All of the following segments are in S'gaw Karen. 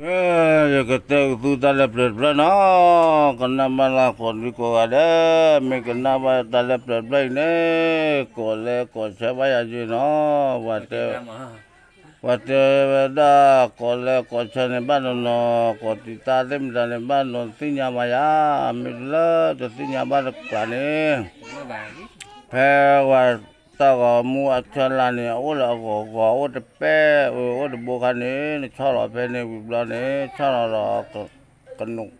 မ့ၢ်ယကတဲကသူတၢ်လၢပျၢၤတဖျၢၣ်နီၤ, ကနၣ်ဘၣ်လၢကိးဒံကိးဂၤဒဲး, မ့ၢ်ကနၣ်ဘၣ်တၢ်လၢပျၢၤတဖျၢၣ်အံၤန့ၣ်, ကိးလဲကိးဆၢဘၣ်ယၤယ့နီၤ, ပှၤတဲဝဲဒၣ်ကိးလဲကိးဆၢန့ၣ်ဘၣ်နီၤနီၤ, ကိးတံာ်တာ်သ့ၣ်မတၤန့ၣ်ဘၣ်နီၤ, သ့ၣ်ညါဘၣ်ယၤ, မ့ၢ်လၢတသ့ၣ်ညါဘၣ်တကျါန့ၣ်, ဖဲဝဲ တၢ်ဂီၤမူအဆၢလၢ်န့ၣ် အအိၣ်လၢအဂီၤဂီၤ အိၣ်တပဲၢ် အိၣ်တဘိခါန့ၣ် နဆီၣ်လီၤဖဲန့ၣ်ဝံၤဘျီန့ၣ် ဆီၣ်လီၤဒီး ကနိး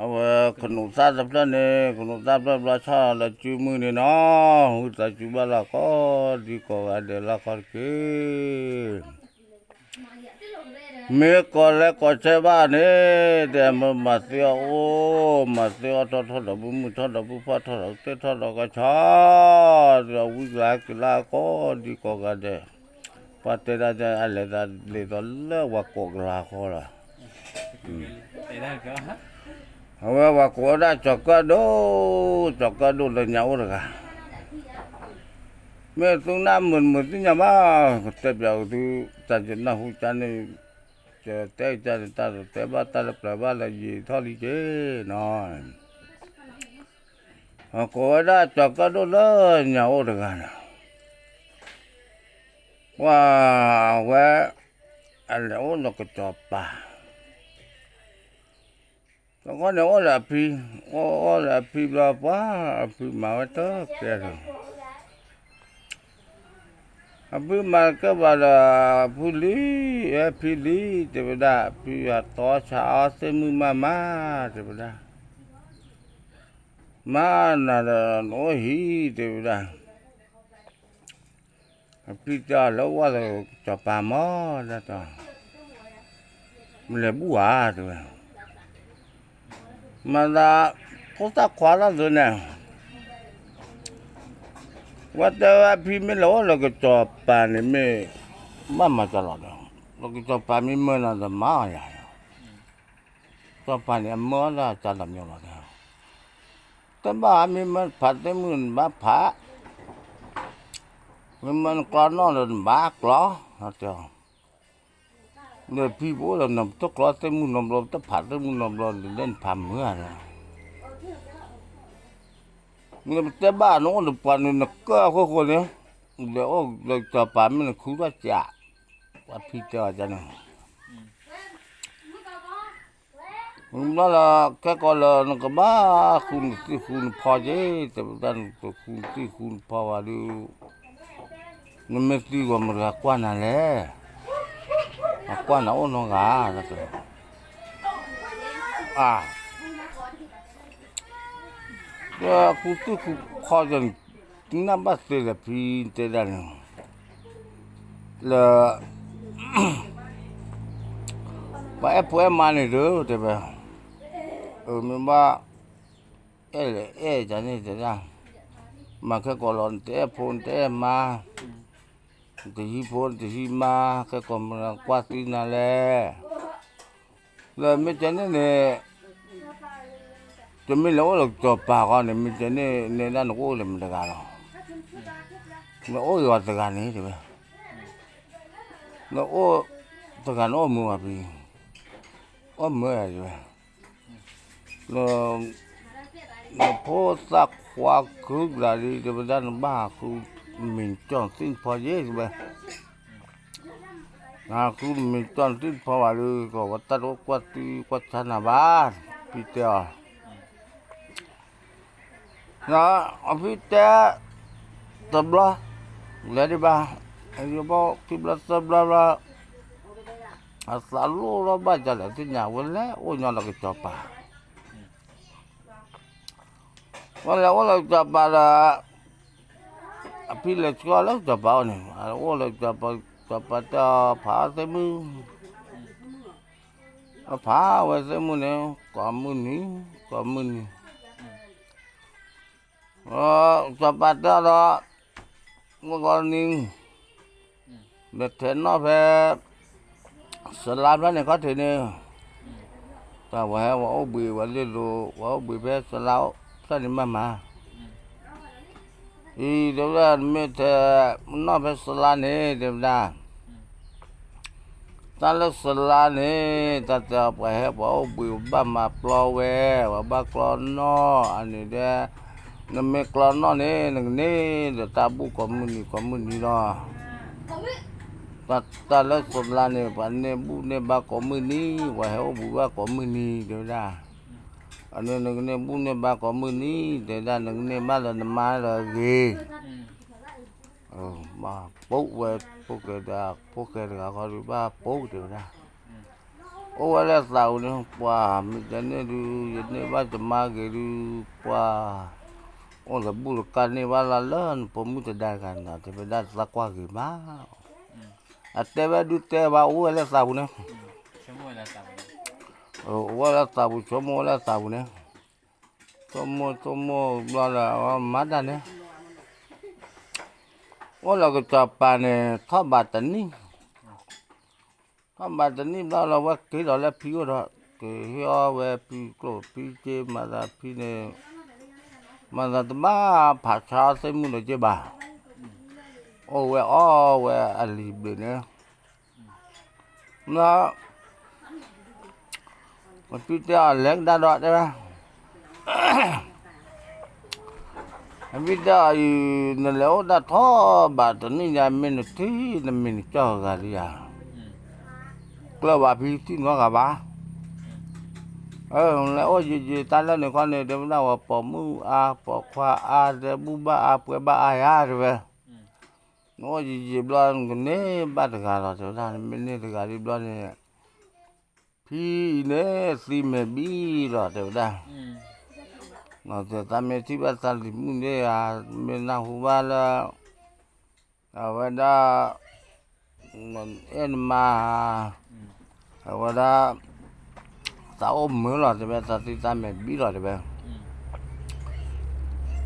အဝဲကနိးသၣ်တဖျၢၣ်န့ၣ် ကနိးသၣ်တဖျၢၣ်ဘျီ ဆီၣ်လီၤလၢစုမုၢ်န့ၣ်နီၤ, ဝံသးစူၤဘၣ်လၢကိးဒံကိးဂၤဒဲးလၢခီတက့ၢ်. မ့ၢ်ကိးလဲကိးဆၢဘၣ်န့ၣ် တဲမ့ၢ်မၤသ့အီၣ်အိၣ် မၤသ့အီၣ်ထီၣ်ထီၣ်ဒီးမုၢ်မုၢ်ထီၣ်ဒီးမုၢ်ဖီၣ်ထီၣ်ဒီးသ့ၣ်ထီၣ်ဒီးကဆီ ဒီးဝံကျါက့ၤလၢကိးဒံကိးဂၤဒဲး, ပှၤတဲဒၣ်အလဲၤသးဒ်သိးလၢပှၤကိးကလၤဃီလီၤ. အဝဲပှၤကိးဝဲဒၣ်ကၠီၤကၢၣ်ဒိၣ်, ကၠီၤကၢၣ်ဒိၣ်လၢညါအိၣ်တဂၤ မ့ၢ်သုနၢ်မုာ်မုာ်သ့ၣ်ညါဘၣ်, ကတဲပၠးကသု တၢ်ယနၢ်ဟူကန့ၣ်, ကတဲကန့ၣ် တၢ်တတဲဘၣ်တၢ်လၢပျၢၤဘၣ်လၢယံာ်ထီၣ်လံက့နီၤ, ကိးဝဲဒၣ်ကၠီၤကၢၣ်ဒိၣ်လၢညါအိၣ်တဂၤန့ၣ်, ပှၤဝဲ အလဲၤအိၣ်လၢကစီၤပၤ တခီန့ၣ်အိၣ်လၢအဖံ, အိၣ်အိၣ်လၢအဖံဘျီ ပှၤအဖံမၤဝဲတကဲဒီး, အဖံမၤတကဲဘၣ်ဒီး ဖုလံ, အဲဖံလံ, တဲဝဲဒၣ် ဖံအတီဆါအီၣ်သ့ၣ်မုၣ်မးမး, တဲဝဲဒၣ် မၤနၤဒီးနအိၣ်ဟံၣ် တဲဝဲဒၣ် အဖံတဲအီၤလၢအိၣ်လၢကစီၤပၤမး ဒၣ်တီ, မ့ၢ်လဲၤဘူၣ်ဧါ တဲဝဲ, မၤသး ဖိသၣ်ခွါတၢ်သ့န့ၣ်, ဝဲတဲဝဲအဖံမ့ၢ်လဲၤအိၣ်လၢကစီၤပၤန့ၣ်မ့ၢ် ဘၣ်မၤကလီၤဒီး, လၢကစီၤပၤမ့ၢ်မၢနၤဒီးမၤအီၤယၤ ကစီၤပၤန့ၣ် အမၢအီၤဒၣ်ကလီၤမၠိလီၤ, တဘၣ်မ့ၢ်မၢဖးသ့ၣ်မုၣ်နဘၣ်ဖး, မ့ၢ်မၢနကျီနီၣ်ဒီးနဘၣ်ကျီ, တဲအီၤ, ဒီးဖံပအိၣ်ဒီးနတကျီသ့ၣ်မုၣ်နီတဘျီ တဖးသ့ၣ်မုၣ်နီတဘျီ နလဲၤနဖးမုၢ်ဧါ, နပတဲဘၣ်နအိၣ်ဒီးပှၤန့ၣ် နကၢၢ်အဃိဃိန့ၣ်, လဲၤအိၣ်လၢကစီၤပၤမ့ၢ်နခူထီၣ်စး, ပှၤဖံတဲအီၤန့ၣ် မ့ၢ်ဘျီလၢ ကဲကီးလၢ နကဘၣ်ဃုနသံၣ်ဃုနဖီက့ၤ, တဲဝဲဒၣ် နတဃုနသံၣ်ဃုနဖီဘၣ်ဒီး, နမ့ၢ်သံဂီၤမတၤတဂၤကွၢ်နၤလဲၣ်, အကွၢ်နၤအိၣ်နီတဂၤ, အါ ဃုသံၣ်ဃုဖီက့ၤ, နဘၣ်သ့လၢဖံတဲဒၣ်န့ၣ် လၢ ပှၤအဲၣ်ဖိအဲၣ်မါန့ၣ်ဒီး တဲဝဲ, မ့ၢ်ဘၣ် အဲၣ်လဲၣ်အဲၣ်တၢ်န့ၣ်တဲဒၣ်, မၤခဲကီးလီၤ နတအဲၣ်ဖိနတအဲၣ်မါ, နတဟံးဖိနတဟံးမါ, ခဲကီးမနကွၢ်သံနၤလဲၣ်, လၢမ့ၢ်တဲန့ၣ်န့ၣ် တမ့ၢ်လၢအိၣ်လၢကစီၤပၤဃီန့ၣ် မ့ၢ်တဲန့ၣ် နဲဒၣ်နကအိၣ်လၢမတၤတဂၤလီၤ, နအိၣ်ယွၤတဂၤန့ၣ်တဲဝဲ, နအိၣ်တဂၤနအိၣ်မုာ်ဘၣ်ဖံ, အိၣ်မုာ်တဲဝဲ နဖိသၣ်ခွါခုကလၤလံ တဲဝဲဒၣ် နဘၣ်ဟးဃုမ့ၤကၠီၣ်နသံၣ်နဖီယ့ၣ်တဲဝဲ, နဟးဃုမ့ၤကၠီၣ်နသံၣ်နဖီဘၣ်ဒီး ကီးဝဲတၢ်တအိၣ်ကွၢ်သံကွၢ်ဆါနၤဘၣ်, ဖံတဲအီၤ အဖံတဲ တဘျီ လဲၤဒံးဘၣ်, ယဘီခံဘျီသၢဘျီဘျီ အသးလိၣ်ထီၣ်ဘၣ်ဒ်လဲၣ်သ့ၣ်ညါ ဝဲလဲၤအိၣ်ညီလၢကစီၤပၤ, ဝဲလဲၤအိၣ်လၢကစီၤပၤဒီး အဖံလဲၤဆှၢလၢကစီၤပၤအိၣ်န့ၣ် အိၣ်လၢကစီၤပၤ ကစီၤပၤတဲအီၤ ဖးအီၣ်သ့ၣ်မုၣ်, အဖးဝဲသ့ၣ်မုၣ်န့ၣ် ကိးမုၢ်နံၤ ကိးမုၢ်နံၤ ကစီၤပၤတဲအီၤဒီး မုၢ်ဂီၤနံၤ လဲၤထဲးနီၣ်ဖဲ စလါဖျၢၣ်န့ၣ်ခီၣ်ထံးန့ၣ်, တၢ်ဝဲဟဲဝဲအိၣ်ဘှံးဝဲလ့ၣ်လိၤ ဝဲအိၣ်ဘှံးဖဲစလါဖျၢၣ်န့ၣ်မးမး, အံၤတဲဝဲဒၣ် နမ့ၢ်ထဲးနီၣ်ဖဲစလါန့ၣ် တဲဝဲဒၣ်, တၢ်လၢစလါန့ၣ် တၢ်တဲအီၤ ပှၤဟဲပှၤအိၣ်ဘှံး ပဘၣ်မၤပျီဝဲ, ပှၤဘၣ်ကျီနီၣ်အန့ၣ်ဒီး, နမ့ၢ်ကျီနီၣ်န့ၣ် နကန့ၢ်ဒီးတၢ်ဘူၣ်ကိးမုၢ်နံၤကိးမုၢ်နံၤလီၤ. တၢ်လၢစလါန့ၣ် ပှၤန့ၢ်ဘူၣ်န့ၢ်ဘါကိးမုၢ်နံၤ, ပှၤဟဲအိၣ်ဘှံးဘၣ်ကိးမုၢ်နံၤ တဲဝဲဒၣ်. အန့ၣ်နကန့ၢ်ဘူၣ်န့ၢ်ဘါကိးမုၢ်နံၤ တဲဝဲဒၣ်, နကန့ၢ်ဘၣ်ဒီးနမါဒီးဂ့ၤ ဘၣ်ပိာ်ဝဲဖိၣ်ဃဲဒီး ဖိၣ်ဃဲတဂၤဃီဒီး ဘၣ်ပိာ်တဲဝဲဒၣ်. အိၣ်ဝဲလၢသးပူၤန့ၣ် ပှၤမ့ၢ်တဲန့ၣ်ဒုး ယန့ၢ်ဘၣ်ယမါဂ့ၤဒုး ပှၤ အိၣ်လၢဘူၣ်တကါန့ၢ်ဘၣ်လၢလၢနပိာ်မုၣ်တဒါတဂၤန့ၣ် တဲဝဲဒၣ်သးကွၢ်ဂ့ၤမး. အတဲဝဲဒုးတဲဘၣ် အိၣ်ဝဲလၢသးပူၤန့ၣ်, အိၣ်ဝဲလၢသးပူၤ ဆိကမိၣ်ဝဲလၢသးပူၤန့ၣ်, ဆိကမိၣ်ဆိကမိၣ်ဘျီဒီး အဝဲမၤတၢ်န့ၣ် အိၣ်လီၤကစီၤပၤန့ၣ် ထီၣ်ဘးတနံၣ်, ထီၣ်ဘးတနံၣ်ဘျီလီၤ ဝဲက့ၤဒီးလၢဖံအိၣ်ဒီး က့ၤဟ့ၣ်အီၣ်ဝဲဖံကျိၣ်ဖံစ့ မၤသးဖံန့ၣ်, မၤသးတဘၣ်ဖးဆါအီၣ်သ့ၣ်မုၣ်ဒီးက့ၤဘၣ်, အိၣ်ဝဲအီၣ်ဝဲအလံၤဘျုးန့ၣ် ဖံတဲအီၤ လဲၤကဒါဒီးတဲဝဲ, ဖံတဲအီၤအံၤ နလဲၤအိၣ်တၢ်ထီၣ်ဘးတနံၣ်ညါ မ့ၢ်နထံၣ်နမံၤနကၠီၣ်ဂၤလံဧါ, ကျၢၢ်ဘၣ်ဖံထံၣ်နီတဂၤဘၣ်, လဲၤအိၣ်ယံာ်ယံာ်တၢ်လၢန့ၣ်ခီန့ၣ် တဲဝဲဒၣ်ဝဲ ပိာ်မုၣ်အါ ပိာ်ခွါအါ တဲဘူၣ်ဘၣ်အါ ပှဲၤဘၣ်အါယါ တဲဝဲ နအိၣ်ယံာ်ယံာ်ဘျီ နကန့ၢ်ဘၣ်တဂၤလီၤ တဲဝဲဒၣ်, နမ့ၢ်န့ၢ်တဂၤလံဘျီန့ၣ် ဖံအံၤန့ၣ်သံမဲာ်ဘံလီၤ တဲဝဲဒၣ်, သးမ့ၢ်ထံၣ်ဘၣ်သးလံၤမုၣ်န့ၣ်ဧါ, မ့ၢ်နၢ်ဟူဘၣ်လၢ အဝဲဒၣ် အဲၣ်နမါ အဝဲဒၣ် သးအိၣ်မုာ်လီၤ တဲဝဲ, သးသံသးမဲာ်ဘံလီၤ တဲဝဲ,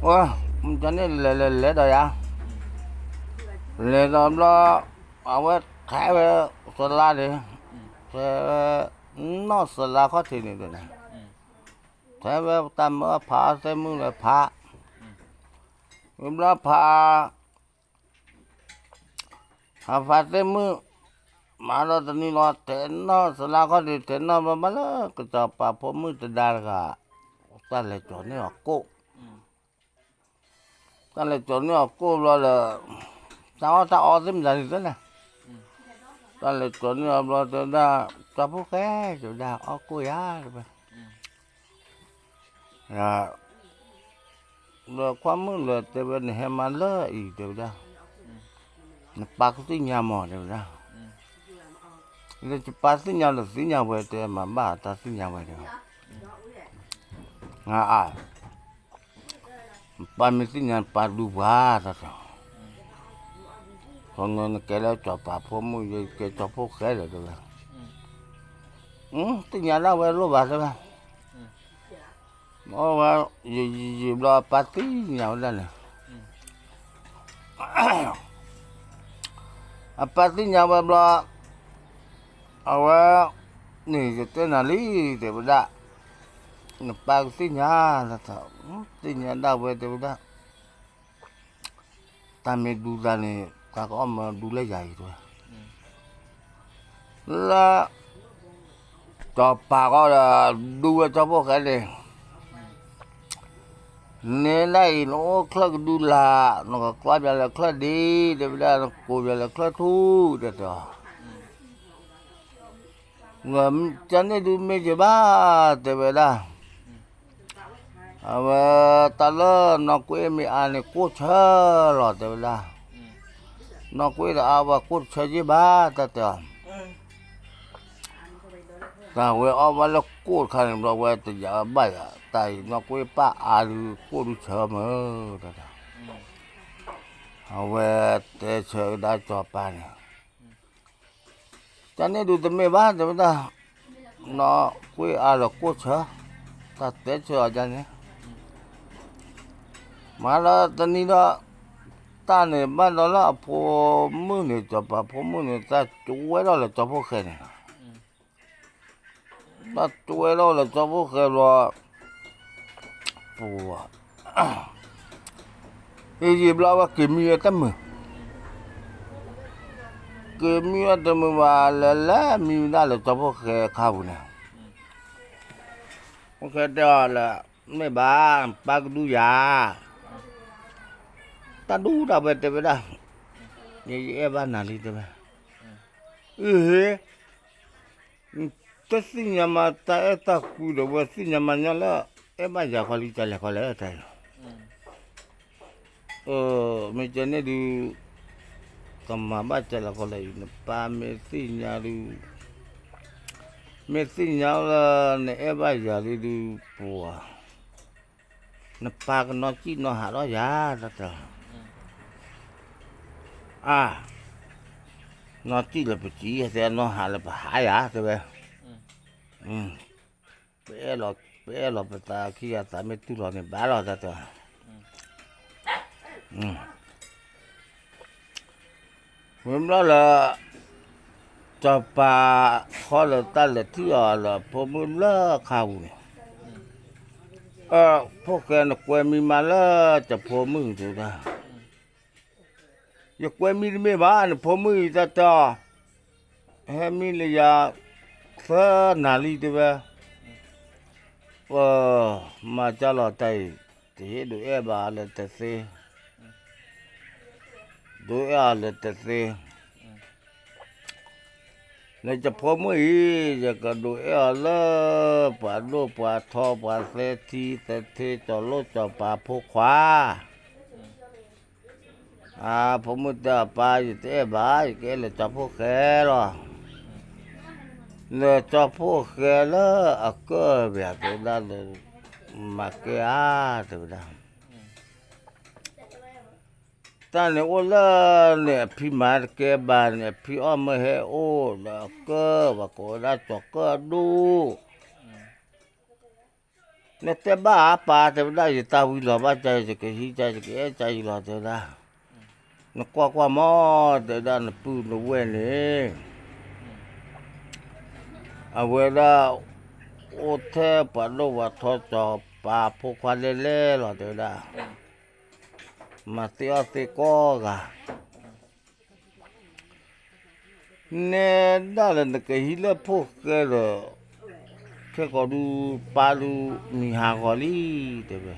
ဝဲ မုၢ်ကန့ၣ်လဲၤလဲၤလဲၤဒီးယၤ, လဲၤဒီးဘျီ အဝဲထဲဝဲ စလါန့ၣ်, ထဲဝဲ နီၢ်စလါခီၣ်ထံးန့ၣ်ဒီး, ထဲဝဲတၢ်မၢဖးအီၣ်သ့ၣ်မုၣ်လဲၤဖး, ဝံၤဘျီဖး ဖးဖးသ့ၣ်မုၣ်, မၤဒီးတနံၤလီၤ ထဲနီၢ်စလါခီၣ်ထံး ထဲနီၢ်ဘျီဘၣ်လၢ ကစီၤပၤဖိမုၣ်တဒါတဂၤ, တၢ်လဲၤကၠီၤန့ၢ်အီၤကိၣ်, တၢ်လဲၤကၠီၤန့ၢ်အီၤကိၣ်ဘျီဒီး တၢ်အီၣ်တၢ်အီသ့ၣ်မတၤန့ၣ်သ့ၣ်လဲၣ်, တၢ်လဲၤကၠီၤန့ၢ်အီၤဘျီတဲဝဲဒၣ်, ကၠီဖိၣ်ဃဲ တဲဝဲဒၣ် အီၣ်ကိၣ်ယၤ တဲဝဲ ဒီးခွါမုၣ်လၢတဲဝဲ နဟဲမၤလၢအံၤ တဲဝဲဒၣ်, နပၢ်ကသ့ၣ်ညါမး တဲဝဲဒၣ်, လၢယပၢ်သ့ၣ်ညါလၢသ့ၣ်ညါဝဲ တဲမၤဘၣ်တၢ်သ့ၣ်ညါဝဲဒီး, နအါ, နပၢ်မ့ၢ်သ့ၣ်ညါ နပၢ်ဒူပှၤတၢ်တီၤ, ခီန့ၣ်နကဲလၢစီၤပၤဖိမုၣ် ယကဲကၠီဖိၣ်ဃဲလၢာ် တဲဝဲ, သ့ၣ်ညါဒၣ်ဝဲလိၣ်ဘၣ် တဲဝဲ အဝဲ ယံာ်ယံာ်ဘျီ အပၢ်သ့ၣ်ညါဝဲဒၣ်န့ၣ်, အပၢ်သ့ၣ်ညါဝဲဘျီ, အဝဲ န့ၣ်ယတဲနၤလံ တဲဝဲဒၣ်, နပၢ်ကသ့ၣ်ညါ, သ့ၣ်ညါဒၣ်ဝဲ တဲဝဲဒၣ်, တၢ်မ့ၢ်ဒူသးန့ၣ် သးကအီၣ်မၤဒူလၢယၤအံၤ တဲဝဲ လၢ စီၤပၤဃီဒီး ဒူဝဲကၠီဖိၣ်ဃဲန့ၣ်, န့ၣ်ဒၣ်အံၤ နအိၣ်ချၢၣ်ကဒုလာ်, နကကျီပၠးလၢချၢၣ်ဒ့, တဲဝဲဒၣ် နကိးပၠးလၢချၢၣ်ထူ, တဲတဲအီၤ, ကန့ၣ်ဒုးမ့ၢ်က့ၤဘၣ်, တဲဝဲဒၣ် အဝဲ တၢ်လၢနီၢ်ကွ့မ့ၢ်အါန့ၣ်ကိၢ်ဆၢလီၤ တဲဝဲဒၣ်, နီၢ်ကွ့ဒီးအါဝဲကိၢ်ဆၢယ့ၢ်ဘၣ် တၢ်တဲအီၤ, တၢ်ဝဲအီၣ်ဘၣ်လၢကိၢ်တခါန့ၣ်ဘျီ ဝဲတယာ်ဘၣ်ယၤ တၢ်အံၤနီၢ်ကွ့ပၢ်အါဒုးကိၢ်ဒုးဆၢမး တၢ်တဲ, အဝဲတဲဆၢကဒါစီၤပၤန့ၣ် ကန့ၣ်ဒုးတမ့ၢ်ဘၣ် တဲဝဲဒၣ်, နီၢ်ကွ့အါဒီးကိၢ်ဆၢ, တၢ်တဲဆၢအီၤဒ်န့ၣ်, မၤဒီးတနံၤဒီး တၢ်န့ၣ်ဘၣ်ဒီးလၢအဖိမုၣ်န့ၣ် စီၤပၤဖိမုၣ်န့ၣ် တၢ်ကဝဲထီၣ်လၢကၠီဖိၣ်ဃဲန့ၣ် တၢ်ကဝဲထီၣ်လၢကၠီဖိၣ်ဃဲဘျီ, ပှၤ ယံာ်ယံာ်ဘျီဝဲက့ၤမံဝဲတမုာ်, က့ၤမံဝဲတမုာ်ဘၣ် လဲၤလဲၤမံဝဲဒၣ်လၢကၠီဖိၣ်ဃဲခါပူၤန့ၣ်, ဖိၣ်ဃဲတဲအီၤလၢ မ့ၢ်ဘၣ် ပၢ်ကဒုယၤ, တၢ်ဒူတၢ်ဝဲတဲဝဲဒၣ်, ယဲယအဲၣ်ဘၣ်နၤလံတဲဝဲ, အ့ဟ့ တသ့ၣ်ညါမးတၢ်အဲၣ်တၢ်ကွံဒီး ဝဲသ့ၣ်ညါမးညီလၢ အဲၣ်ဘၣ်ယၤခီလံ ကလဲၤခီလဲၣ်တၢ်အံၤ, မ့ၢ်ကဲန့ၣ်ဒုး ကမၤဘၣ်ကလဲၤခီလဲၣ်အံၤ နပၢ်မ့ၢ်သ့ၣ်ညါဒုး, မ့ၢ်သ့ၣ်ညါလၢ နအဲၣ်ဘၣ်ယၤလံဒုး ပှၤ နပၢ်ကနီၢ်စံၣ်နီၢ်ဟးထီၣ်ယၤ တၢ်တဲ, အါ, နီၢ်စံၣ်လၢပစံၣ် တဲနီၢ်ဟးလၢပဟးယၤ တဲဝဲ, ပအဲၣ်လီၤ ပအဲၣ်လီၤပသးခံဂၤသးမ့ၢ်တူၢ်လီၤန့ၣ်ဘၣ်လီၤ တၢ်တဲ, ဝံၤဘျီလၢ စီၤပၤခီလၢတၢ်လဲၤထံၣ်အီၤလၢဖိမုၣ်လၢခါပူၤန့ၣ်, ဖိၣ်ဃဲနကွဲမံမးလၢတဖိမုၣ်တဲဝဲဒၣ်, ယကွဲမံတမ့ၢ်ဘၣ် နဖိမုၣ်အံၤတၢ်တဲအီၤ, ဟဲမံလၢယၤ သၢနၤလံတဲဝဲ, မၤကၢ်လီၤတၢ်အံၤ, တဟ့ၣ်ဒုးအဲၣ်ဘၣ်လၢတသ့, ဒုးအဲၣ်အီၤလၢတသ့, လၢယဖိမုၣ်အံၤ ယကဒုးအဲၣ်အီၤလၢ ပှၤဒိၣ်ပှၤထီပှၤသဲထံသဲထ့ ကၠီၤလိၣ်ကၠီၤပၤဖိခွါ အဖိမုၣ်တဲအပၢ် ယတအဲၣ်ဘၣ် ယကအဲၣ်လၢကၠီဖိၣ်ဃဲလီၤ. လၢကၠီဖိၣ်ဃဲလၢအကၢၣ်ပၠးတဲဝဲဒၣ်လၢ မၤကဲဧါ တဲဝဲဒၣ်. တၢ်န့ၣ်အိၣ်လၢန့ၣ် အဖံမၤတကဲဘၣ်န့ၣ် အဖံအီၣ်မ့ၢ်ဟဲအိၣ်ဒီးအကၢၣ် ပှၤကိးဝဲဒၣ်ကၠီၤကၢၣ်ဒိၣ် နတဲဘၣ်အပၢ် တဲဝဲဒၣ် ယတၢ်ဝံလီၤဘၣ်ကါ ယကဟံးကါ ယကအဲၣ်ကါယံလီၤ တဲဝဲဒၣ်. နကွၢ်ကွၢ်မး တဲဝဲဒၣ် နပုၢ်နဝဲၢ်န့ၣ် အဝဲဒၣ် အိၣ်ထဲပှၤဒိၣ်ပှၤထီ ကၠီၤပၤဖိခွါလဲၣ်လဲၣ်လီၤ တဲဝဲဒၣ်. မၤသ့အီၣ်သ့ကိးဂၤ နဲဒၣ်လၢနကဟံးလၢဖိၣ်ဃဲဒီး ခဲကိာ်ဒုး ပၢ်ဒုးမံၤဟးဂီၤလံ တဲဝဲ.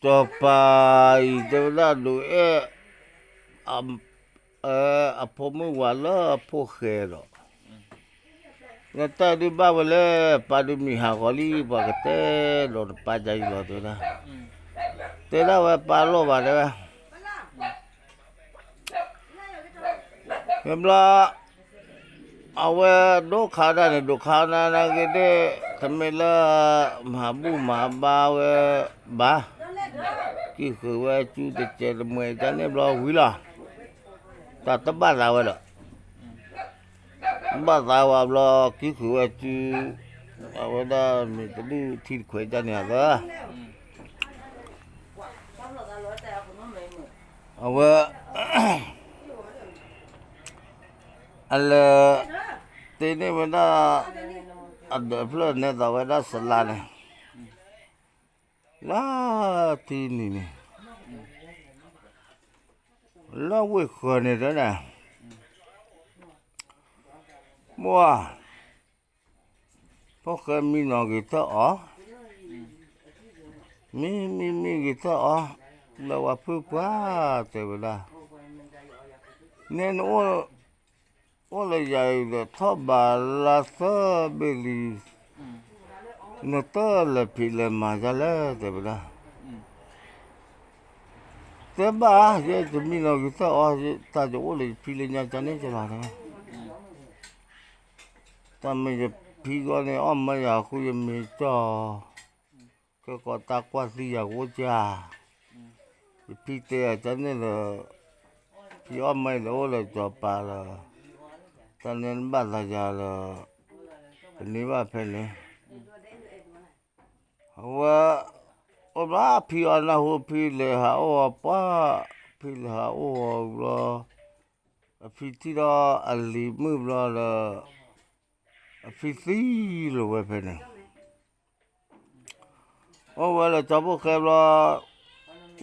စီၤပၤအံၤတဲဝဲဒၣ် ဒုးအဲၣ် အဖိမုၣ်ဝၤလၢအဖိၣ်ဃဲဒီး နတၢ်ဒုးဘၣ်ဝဲလဲၣ် ပၢ်ဒုးမံၤဟးဂီၤလံ ပှၤကတဲဒီးနပၢ်ကါယံလီၤ တဲဝဲဒၣ်. တဲဒၣ်ဝဲပၢ်လိၣ်ဘၣ်တဲဝဲ မ့ၢ်ဘျီ အဝဲဒိၣ်ခါဒၣ်န့ၣ် ဒိၣ်ခါနၤနၤဂ့ၤဒဲး တမ့ၢ်လၢ မၤဘူၣ်မၤဘါဝဲဘၣ်. ကံၢ်ဃုာ်ဝဲစုတစဲးတမှဲးတၢ်န့ၣ်ဘျီဝံၤလီၤ. တၢ်တဘၣ်သးဝဲဒီး ဘၣ်သးဝဲဘျီ ကံၢ်ဃုာ်ဝဲစု အဝဲဒၣ်မ့ၢ်တဒူၣ်ထံတခွဲးတၢ်န့ၣ်အသၢ အဝဲ အလဲၤ တ့န့ၢ်ဝဲဒၣ် အဒၢးဖျၢၣ်နဲသးဝဲဒၣ်စလါန့ၣ် လၢထံနံၤန့ၣ် လၢဝ့ၢ်ဃၢၤန့ၣ်တဲဒၣ် မ့ၢ် ဖိၣ်ဃဲမံနီၤဂ့ၤထၢၣ်အီၤ, မံမံမံဂ့ၤထၢၣ်အီၤ, လၢဝဲဖုပှၢ်တဲဝဲဒၣ်, နဲနအိၣ် အိၣ်လၢယၤအံၤဒီးထီၣ်ဘးလါသၢဘ့ၣ်လံ, နတလဲၤဖံးလဲၤမၤဒ်လဲၣ်တဲဝဲဒၣ်. တဲဘၣ် ယဲယမံနီၤဂ့ၤထၢၣ်အီၤ, တၢ်ယအိၣ်လၢယဖံလၢညါကန့ၣ်ကလီၤတဲဝဲ. တၢ်မ့ၢ်ယဖံဂီၢ်န့ၣ် အီၣ်မၢယၤဃုယမ့ၢ်ကၠီၣ်, ကဲကီးတၢ်ကွၢ်သံယၤကအိၣ်ကၢ်, ယဖံတဲယၤကန့ၣ်လၢ ဖံအီၣ်မၢဒီးအိၣ်လၢစီၤပၤလၢ တၢ်န့ၣ်ဘၣ်သးယၤလၢ ပန့ၢ်ဘၣ်ဖဲန့ၣ် အဝဲ အိၣ်ဘျီဖံအီၣ်နၢ်ဟူဖံလဲၤဟးအိၣ်အီၤပှၢ်, ဖံလဲၤဟးအိၣ်အီၤဘျီ, အဖံထံၣ်ဒီးအလံၤမုၣ်ဘျီဒီး အဖံသံလီၤဝဲဖဲန့ၣ်, အိၣ်ဝဲလၢစီၤဖိၣ်ဃဲဘျီ,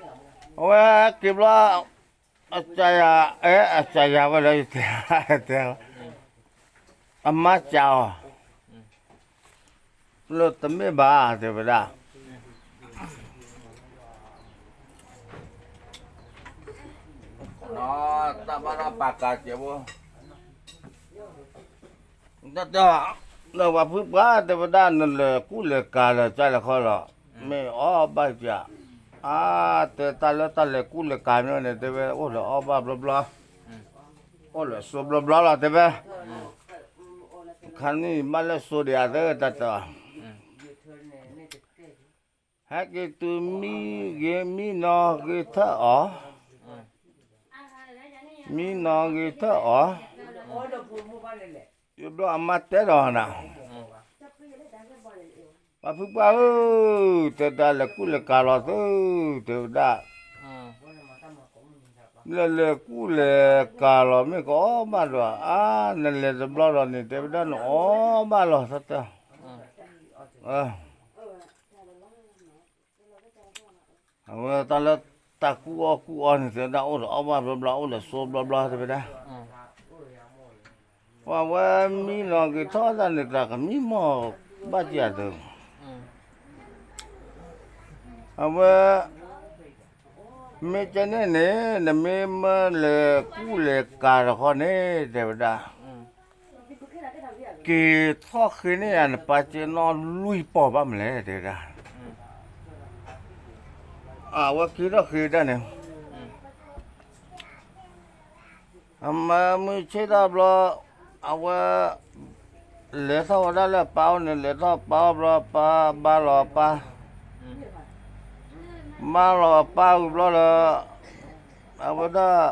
အဝဲက့ၤဘျီ, အစၢ်ယၤ, အဲ, အစၢ်ယၤဝဲလၢယတဲ, တဲ, အမါစၢ်အီၤ, လၢတမ့ၢ်ဘၣ် တဲဝဲဒၣ်, တၢ်ဘၣ်တၢ်ပာ်ကၤစဲးဖိ, တၢ်တဲ, လၢပှၤဖုပှၢ်တဲဝဲဒၣ် နလဲၤကူၣ်လဲၤကၤလၢကၢ်လဲၤခီလီၤ, မ့ၢ်အီၣ်ဘၣ်စၢ်, အါ, တဲတၢ်လၢတၢ်လဲၤကူၣ်လဲၤကၤမ့ၢ်န့ၣ် တဲဝဲအိၣ်လၢအီၣ်ဘၣ်ဘျီဘျီ, အိၣ်လၢစိဘျီဘျီလီၤ တဲဝဲ, ခါနံၣ်ဘၣ်လဲၣ်စိဒံးဧါ တဲတၢ်တဲ, ဟဲက့ၤတုၤမံဂ့ၤမံနီၤဂ့ၤထၢၣ်အီၤ, မံနီၤဂ့ၤထၢၣ်အီၤ, ယဘျီအမါတဲဒီးနၤ, ပှၤဖုပှၢ်ဧၢ, တဲဒၣ်လဲၤကူၣ်လဲၤကၤလီၤသု, တဲဝဲဒၣ်, လဲၤလဲၤကူၣ်လဲၤကၤလီၤ မ့ၢ်ကအီၣ်ဘၣ်ဒီး အါ, နလဲၤတဘျီဒီးန့ၣ် တဲဝဲဒၣ်နအီၣ်ဘၣ်လီၤ တၢ်တဲ, အဝဲတၢ်လၢတၢ်ကူၣ်အီၣ်ကူၣ်အီန့ၣ် တဲဝဲဒၣ်အိၣ်ဒီးအီၣ်ဘၣ်ဘျီဘျီ အိၣ်ဒီးစိဘျီဘျီ တဲဝဲဒၣ်, ပှၤဝဲမံနီၤဂ့ၤထၢၣ်တၢ်န့ၣ် တၢ်ကမံမီၢ်ဘၣ်စၢ်သု, အဝဲ မ့ၢ်ကဲန့ၣ်န့ၣ် နမ့ၢ်မၢလဲၤကူၣ်လဲၤကၤတခီန့ၣ် တဲဝဲဒၣ်, က့ၤထီၣ်ဃ့န့ၢ်ယၤ နပၢ်က့နီၣ်လွံၢ်ပီၢ်ဘၣ်မလဲၣ် တဲဝဲဒၣ်, အဝဲက့ၤထီၣ်ဃ့ဒၣ်န့ၣ် အမၤမုၢ်ဆ့ၣ်ထီၣ်ဘျီ, အဝဲ လဲၤထီၣ်ဝဲဒၣ်လၢအပၢ်အိၣ်န့ၣ် လဲၤထီၣ်ပၢ်အိၣ်ဘျီ ပၢ်ဘါလီၤအပၢ်, ဘါလီၤအပၢ်ဝံၤဘျီဒီး, အဝဲဒၣ်,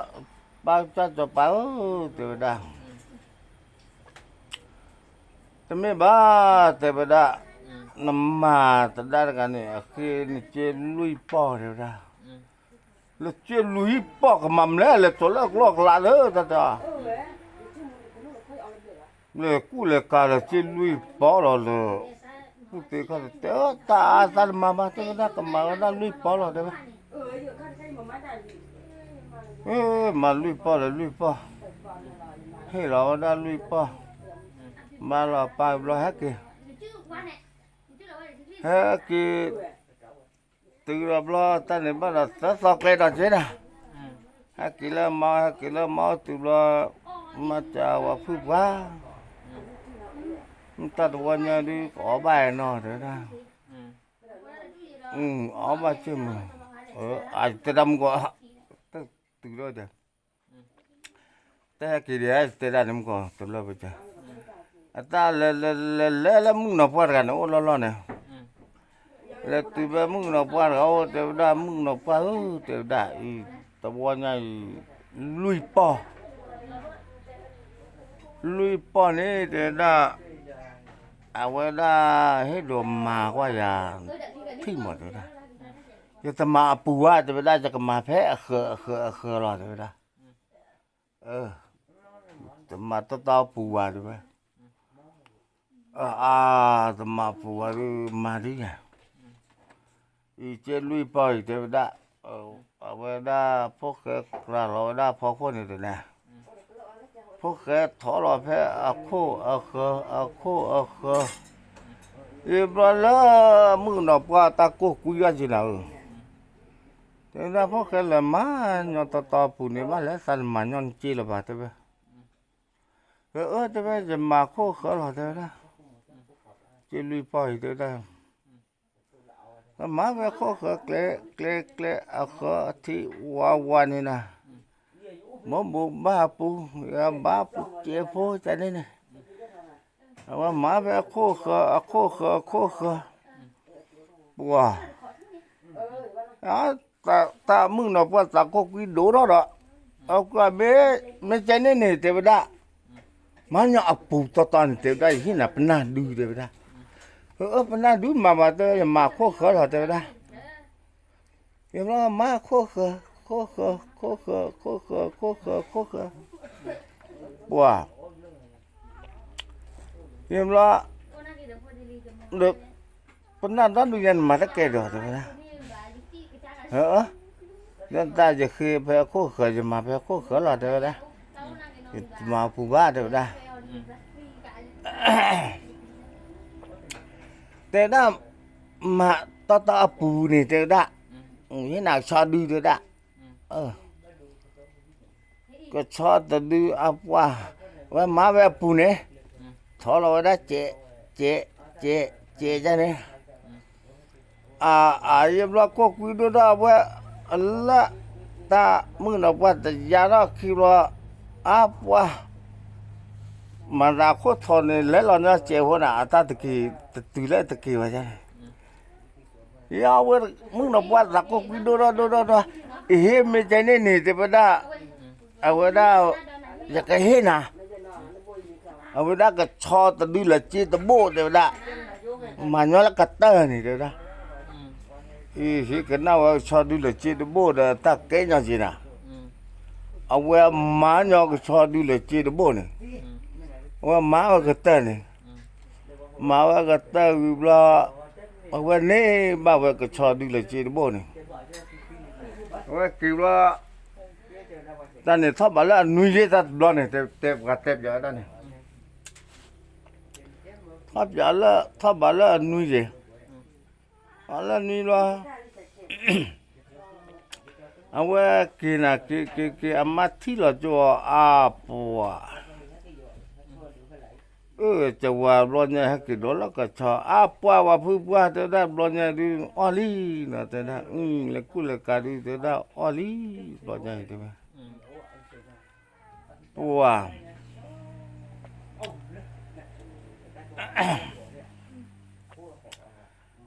ပၢ်ကစၢ်စီၤပၤဧၢ, တဲဝဲဒၣ်, တမ့ၢ်ဘၣ်, တဲဝဲဒၣ်, နမၤသဒါတဂၤန့ၣ် အဃ့နစ့လွံၢ်ပီၢ် တဲဝဲဒၣ်, လၢစ့လွံၢ်ပီၢ်ကမၤမလဲၣ် လဲၤထီၣ်လၢအကျီၢ်အကျါလၢတၢ်တၢ် လဲၤကူၣ်လဲၤကၤလၢစ့လွံၢ်ပီၢ်လီၤလၢ, ကူၣ်သ့ခီၣ်သ့ၣ် တဲတၢ်အါသးတမၤဘၣ် တဲဝဲဒၣ် ကမၤဝဲဒၣ်လွံၢ်ပီၢ်လီၤ တဲဝဲ, မၤလွံၢ်ပီၢ်လၢလွံၢ်ပီၢ်, ဟ့ၣ်လီၤဝဲဒၣ်လွံၢ်ပီၢ်, မၤလီၤပၢ်ဘျီဟဲက့ၤ, ဟဲက့ၤ တုၤဒီးဘျီတၢ်န့ၣ်ဘၣ်ဒီးသၢသီကျဲဒီးက့ၤဒၣ်, ဟဲက့ၤလၢမါ ဟဲက့ၤလၢမါအိၣ်တုၤဘျီ, မါစၢ်ဝဲဖုပှၢ်, မ့ၢ်တၢ်တဝီညါဒုး ကအီၣ်ဘၣ်နီၤ တဲဝဲဒၣ်, အီၣ်ဘၣ်စ့ၢ်မုၢ်, တဲဒၣ်မုၢ်ကီး, တုၤလီၤဒီး တဲဟဲက့ၤဒံး တဲဒၣ်န့ၣ်မုၢ်ကီး တလၢပက, အတၢ်လဲၤလဲၤလဲၤလဲၤလၢမုၣ်ကနီၤပှၢ်တဂၤန့ၣ် အိၣ်လီၢ်လီၢ်န့ၣ်, လဲၤတုၤဖဲမုၣ်ကနီၤပှၢ်တဂၤအိၣ် တဲဝဲဒၣ် မုၣ်ကနီၤပှၢ်ဧၢ တဲဝဲဒၣ်အံၤ, တဝီညါအံၤ, လွံၢ်ပီၢ် လွံၢ်ပီၢ်န့ၣ် တဲဝဲဒၣ်, အဝဲဒၣ်ဟ့ၣ်ဒိးမၤကွၢ်ယၤ, ထံၣ်မး တဲဝဲဒၣ်, ယတမၤအပူၤဘၣ် တဲဝဲဒၣ် ယကမၤဖဲအဃၢၤအဃၢၤအဃၢၤလီၤ တဲဝဲဒၣ်, တမၤတတီပူၤဘၣ် တဲဝဲ, အါ, တမၤပူၤဘၣ်ဒုး မၤဒ်ယၤ, အံၤစ့လွံၢ်ပီၢ်အံၤ တဲဝဲဒၣ်, အဝဲဒၣ်ဖိၣ်ဃဲကြၤလီၤဝဲဒၣ်ဖီခိၣ်န့ၣ်တနၤ, ဖိၣ်ဃဲထီၣ်လီၤဖဲအခိၣ်အဃၢၤ အခိၣ်အဃၢၤ, ယဘျီလၢမုၣ်ကနီၤပှၢ်တၢ်ကိၢ်ကွံယါက့ၤနၤဧၢ, တဲဝဲဒၣ်ဖိၣ်ဃဲလဲၤမၤညီတတီပူၤန့ၣ် ဘၣ်လဲၤသးတမၤညီနစ့လၢၤဘၣ် တဲဝဲ, အၢ တဲဝဲ ယမၤခိၣ်ဃၢၤလီၤ တဲဝဲဒၣ်, စ့လွံၢ်ပီၢ်အံၤ တဲဝဲဒၣ် မၤဝဲခိၣ်ဃၢၤကျဲ ကျဲ ကျဲ အဃၢၤအထံးဝါဝါန့ၣ်နၤ, မိၢ်ဘိးဘၣ်ပူၤ ယဘၣ်ပူၤကဲဖိတၢ်န့ၣ်န့ၣ်, အဝဲမၤဝဲအခိၣ်ဃၢၤ အခိၣ်ဃၢၤ အခိၣ်ဃၢၤ, ပှၤ တၢ်မုၣ်ကနီၤပှၢ်သးကိၢ်ကွံဒိၣ်ထီၣ်ဒီး, အကွၢ်မ့ၢ် မ့ၢ်ကဲန့ၣ်န့ၣ် တဲဝဲဒၣ်, မၤညီအပူၤတီတီန့ၣ် တဲဝဲဒၣ် ယဟ့ၣ်နၤပနၢ်ဒု တဲဝဲဒၣ်, အၢ ပနၢ်ဒုမၤဘၣ် တဲဝဲ ယမၤခိၣ်ဃၢၤလီၤ တဲဝဲဒၣ်, ယဘျီမၤခိၣ်ဃၢၤ ခိၣ်ဃၢၤ ခိၣ်ဃၢၤ ခိၣ်ဃၢၤ ခိၣ်ဃၢၤ, ပှၤ ယဘျီ ပနၢ်ဒီဒုညါန့ၣ် မၤတကဲဒီး တဲဝဲဒၣ်, အၢ လၢတၢ်ယဃ့ဖဲခိၣ်ဃၢၤ ယမၤဖဲခိၣ်ဃၢၤလီၤ တဲဝဲဒၣ်, ယမၤပူၤဘၣ် တဲဝဲဒၣ်, တဲဝဲဒၣ်, မၤတီတီအပူၤန့ၣ် တဲဝဲဒၣ်, ဟ့ၣ်နၤကဆီဒု တဲဝဲဒၣ်, ကဆီတဒုအပှၢ်, ဝဲမၤဝဲအပူၤန့ၣ်, ထီလီၤဝဲဒၣ် ကဲး, ကဲး, ကဲး, ကဲးန့ၣ် အယဘျီကိၢ်ကွံဒိၣ်ဒီးအဝဲ, လၢတၢ်မုၣ်ကနီၤပှၢ်တယါထီၣ်ခံဘျီ, အပှၢ်, မၤသးခိၣ်ထီန့ၣ် လဲၤလီၤန့ၢ်စဲးဖိန့ၣ် အတၢ်တက့ၤ, တတုၤလၢတက့ၤဘၣ်န့ၣ်, ယဝဲမုၣ်ကနီၤပှၢ်သးကိၢ်ကွံဒိၣ်ထီၣ်ဒိၣ်ထီၣ်ဒီး, အဟ့ၣ်မ့ၢ်ကဲန့ၣ်န့ၣ် တဲဝဲဒၣ်, အဝဲဒၣ်, ယကဟ့ၣ်နၤ အဝဲဒၣ်ကဆီတဒုလၢစ့တဘိၣ် တဲဝဲဒၣ်, မၤညီလၢကတၢၢ်န့ၣ် တဲဝဲဒၣ်, အဟ့ၣ်ကနၣ်ဝဲကဆီဒုလၢစ့တဘိၣ်ဒီး တၢ်ကဲညီက့ၤနၤ, အဝဲမၤညီကဆီဒုလၢစ့တဘိၣ်န့ၣ်, အဝဲမၤဝဲကတၢၢ်န့ၣ်, မၤဝဲကတၢၢ်ဝံၤဘျီ, အဝဲန့ၢ်ဘၣ်ဝဲကဆီဒုလၢစ့တဘိၣ်န့ၣ်, အဝဲက့ၤဘျီ တၢ်န့ၣ်ထီၣ်ဘးလၢအနွံယဲၢ်တၢ်တဘျီန့ၣ်, တဲပှၤတဲပၠးဝဲဒၣ်န့ၣ်, ထီၣ်ပၠးလၢ ထီၣ်ဘးလၢအနွံယဲၢ်, အလၢနွံလီၤ, အဝဲက့ၤနၤက့ၤက့ၤက့ၤ အမါထံၣ်လီၤကၠိအီၤ အါပှၤ အၢ ကဝၤဘျီညါဟဲက့ၤဒိးလၢကဆီ အါပှၤဝၤဖုပှၢ် တဲဝဲဒၣ်ဘျီညါဒုးအီၣ်လံနီၤ တဲဝဲဒၣ် လဲၤကူၣ်လဲၤကၤဒုး တဲဝဲဒၣ်အီၣ်လံ ဘျီညါအံၤတဲဝဲ ပှၤ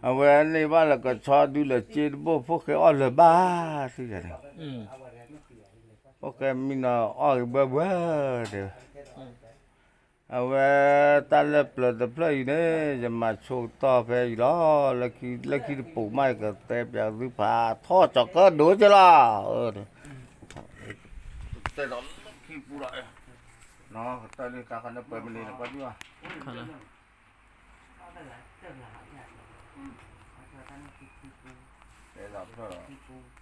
အဝဲန့ၢ်ဘၣ်လၢကဆီဒုးလၢစ့တဘိၣ် ဖိၣ်ဃဲအီၣ်လၢၤဘၣ်သ့ၣ်ယၤန့ၣ်, ဖိၣ်ဃဲမံနီၤအီၣ်ဂ့ၤဘှၢဘှၢတဲဝဲ, အဝဲတၢ်လၢပျၢၤတဖျၢၣ်အံၤန့ၣ် ယမၤဆိကတီၢ်ဖဲအံၤလီၤ, လၢခံတပူၤမး ယကတဲပျးသုဖးထီၣ်ကၠီၤကၢဒိၣ်က့လီၤ, တဲဒီးလၢခံပူၤလီၤ, တၢ်လၢတၢ်ခါန့ၣ်ပှဲၤမနုၤန့ၣ် ကွၢ်ဒံးဘၣ် တဲဒီးဖျၢၣ်လီၤ